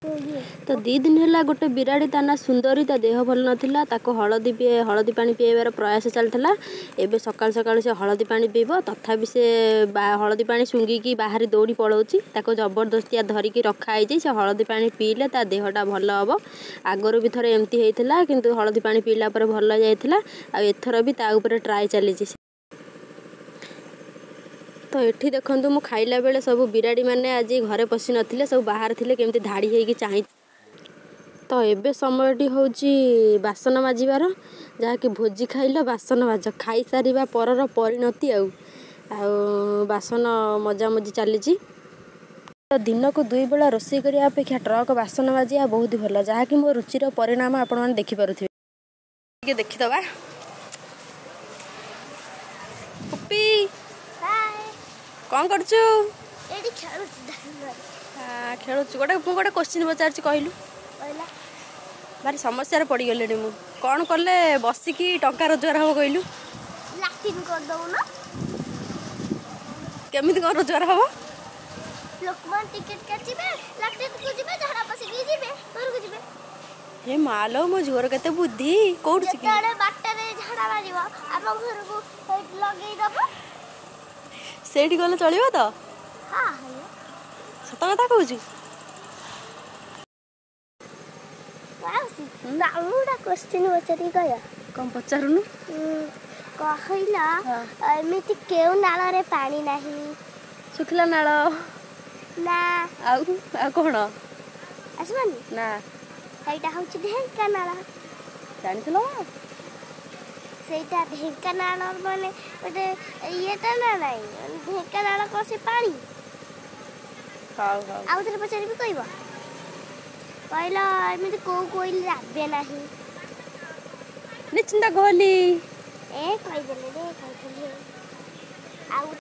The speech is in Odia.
ତ 2 ଦିନ ହେଲା ଗୋଟେ ବିରାଡ଼ି, ତା ନାଁ ସୁନ୍ଦରୀ, ତା ଦେହ ଭଲ ନଥିଲା। ତାକୁ ହଳଦୀ ପାଣି ପିଆଇବାର ପ୍ରୟାସ ଚାଲିଥିଲା। ଏବେ ସକାଳୁ ସକାଳୁ ସେ ହଳଦୀ ପାଣି ପିଇବ। ତଥାପି ସେ ହଳଦୀ ପାଣି ଶୁଙ୍ଘିକି ବାହାରି ଦୌଡ଼ି ପଳାଉଛି। ତାକୁ ଜବରଦସ୍ତିଆ ଧରିକି ରଖା ହେଇଛି। ସେ ହଳଦୀ ପାଣି ପିଇଲେ ତା ଦେହଟା ଭଲ ହେବ। ଆଗରୁ ବି ଥରେ ଏମିତି ହେଇଥିଲା, କିନ୍ତୁ ହଳଦୀ ପାଣି ପିଇଲା ପରେ ଭଲ ଯାଇଥିଲା। ଆଉ ଏଥର ବି ତା ଉପରେ ଟ୍ରାଏ ଚାଲିଛି। ତ ଏଠି ଦେଖନ୍ତୁ, ମୁଁ ଖାଇଲା ବେଳେ ସବୁ ବିରାଡ଼ି ମାନେ ଆଜି ଘରେ ପଶି ନଥିଲେ, ସବୁ ବାହାରେ ଥିଲେ, କେମିତି ଧାଡ଼ି ହେଇକି ଚାହିଁ। ତ ଏବେ ସମୟଟି ହେଉଛି ବାସନ ମାଜିବାର, ଯାହାକି ଭୋଜି ଖାଇଲ ବାସନ ମାଜ, ଖାଇସାରିବା ପରର ପରିଣତି। ଆଉ ଆଉ ବାସନ ମଜାମଜି ଚାଲିଛି। ତ ଦିନକୁ 2 ବେଳା ରୋଷେଇ କରିବା ଅପେକ୍ଷା ଟ୍ରକ୍ ବାସନ ମାଜିବା ବହୁତ ଭଲ, ଯାହାକି ମୋ ରୁଚିର ପରିଣାମ ଆପଣମାନେ ଦେଖିପାରୁଥିବେ। ଟିକେ ଦେଖିଦେବା। ପୁପି, କ'ଣ କରୁଛୁ? ଖେଳୁଛୁ? ଗୋଟେ ମୁଁ ଗୋଟେ କୋଶ୍ଚିନ୍ ପଚାରୁଛି, କହିଲୁ। ଭାରି ସମସ୍ୟାରେ ପଡ଼ିଗଲିଣି ମୁଁ। କ'ଣ କଲେ ବସିକି ଟଙ୍କା ରୋଜଗାର ହବ କହିଲୁ? କେମିତି କ'ଣ ରୋଜଗାର ହବ? ଲୋକମାନେ ଟିକେଟ କାଟିବେ, ଲାଟ୍ରିନ୍କୁ ଯିବେ, ଝାଡ଼ା ବସିକି ଯିବେ, ଘରକୁ ଯିବେ। ହେ ମାଲୋ, ମୋ ଝିଅର କେତେ ବୁଦ୍ଧି! କୋଉଠି ଶିଖିଲୁ? ଯେତେବେଳେ ବାଟରେ ଝାଡ଼ା ମାରିବ, ଆମ ଘରକୁ ଲଗେଇ ଦବ। ସେଇଠି ଗଲେ ଚଳିବ ତ? ସତ କଥା କହୁଛୁ? ମୁଁ ଗୋଟେ କୋଶ୍ଚିନ୍ ପଚାରିକି କହିବା? କ'ଣ ପଚାରୁନୁ। କହିଲ, ଏମିତି କେଉଁ ନାଳରେ ପାଣି ନାହିଁ? ଶୁଖିଲା ନାଳ। ନା। ଆଉ ଆଉ କ'ଣ? ଆସିବନି? ନା। ସେଇଟା ହେଉଛି ଢେଙ୍କାନାଳ। ଜାଣିଥିଲ? ସେଇଟା ଢେଙ୍କାନାଳ ମାନେ ଗୋଟେ ଇଏଟା ନା ନାଇଁ, ଢେଙ୍କାନାଳ କ'ଣ ସେ ପାଣି? ହଉ ହଉ। ଆଉ ଥରେ ପଚାରିବି, କହିବ? କହିଲ, ଏମିତି କୋଉ କୋଇଲି ରାବେ ନାହିଁ? ନିଶ୍ଚିନ୍ତ କୋହଲି। ଏ କହିଦେଲେ ରେ, କହିଦେଲେ। ଆଉ